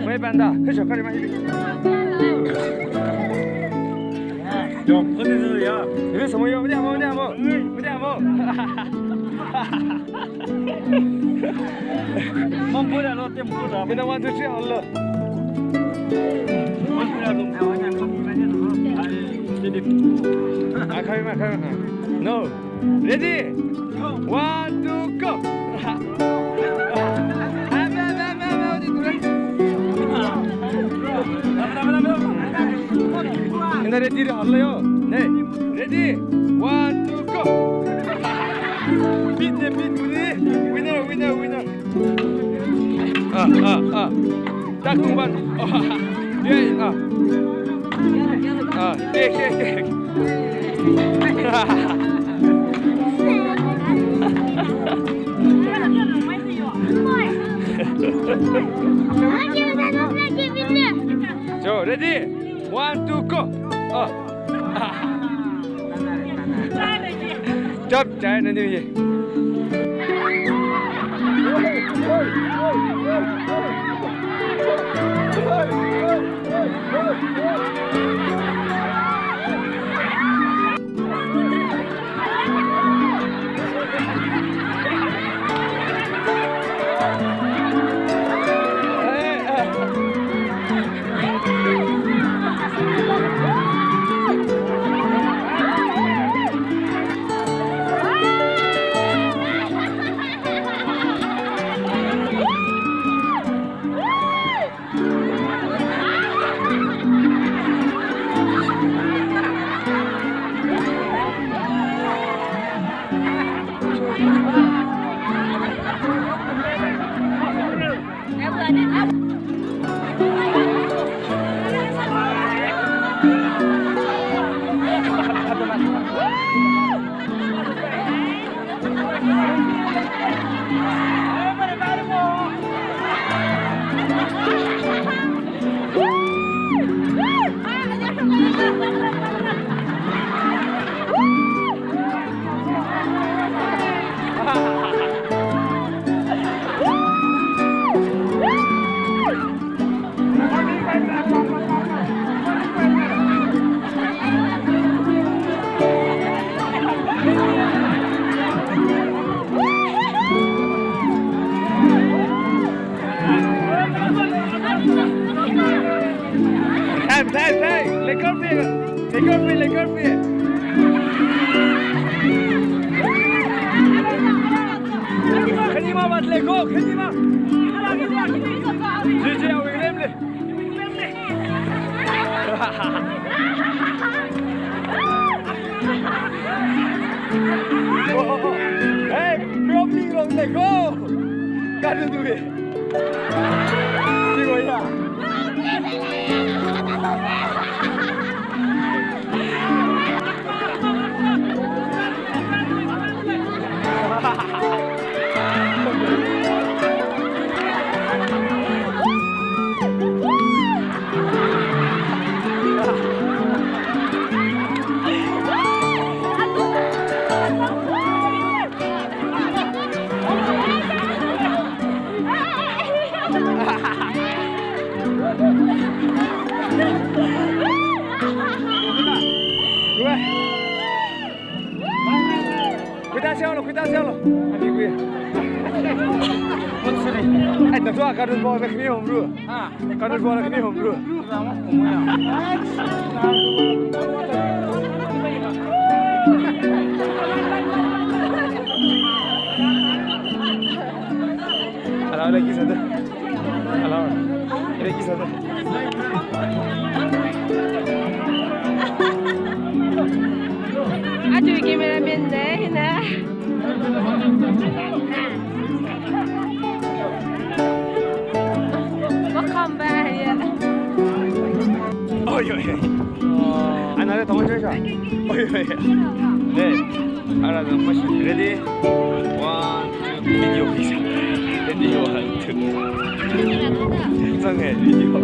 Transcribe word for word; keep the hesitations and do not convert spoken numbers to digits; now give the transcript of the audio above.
喂，班长，快点，快点，快点。有，快点，快点，有。你们什么用？快点，快点，快点。 慢步点咯，点步的。现在one two three好了。慢步点咯。啊，可以吗？可以吗？No. Ready? One, two, go. 现在ready的好了哟。来，ready, one, two, go. Beat the beat, winner, winner, winner. 啊，啊，啊。大公班。哦，哈哈。耶，啊。啊，耶，耶，耶。哈哈哈。So, ready? One, two, go. 啊。 Chap chai nani hi. Time, time, time. Let go of it. Let go of it, let go of it. Khani ma vat let go, khani ma. Ji, ji, awui lem le. Hey, from me, from let go. Can't do it. Iwaya. Khuida seolo, khuida seolo. Ani khui. Ai, nathua cartoon box la khani homru. Ha? Cartoon box la khani homru. Hello, lagi satu. Hello. Lagi satu. Aja cameraman deh, nah. Welcome back, yeah. Oi, oi, oi. Another tong sha. Oi, oi, oi. Deh. Ara dong mas ready. One, two, video, video. Ready, one, two. Sang eh, video.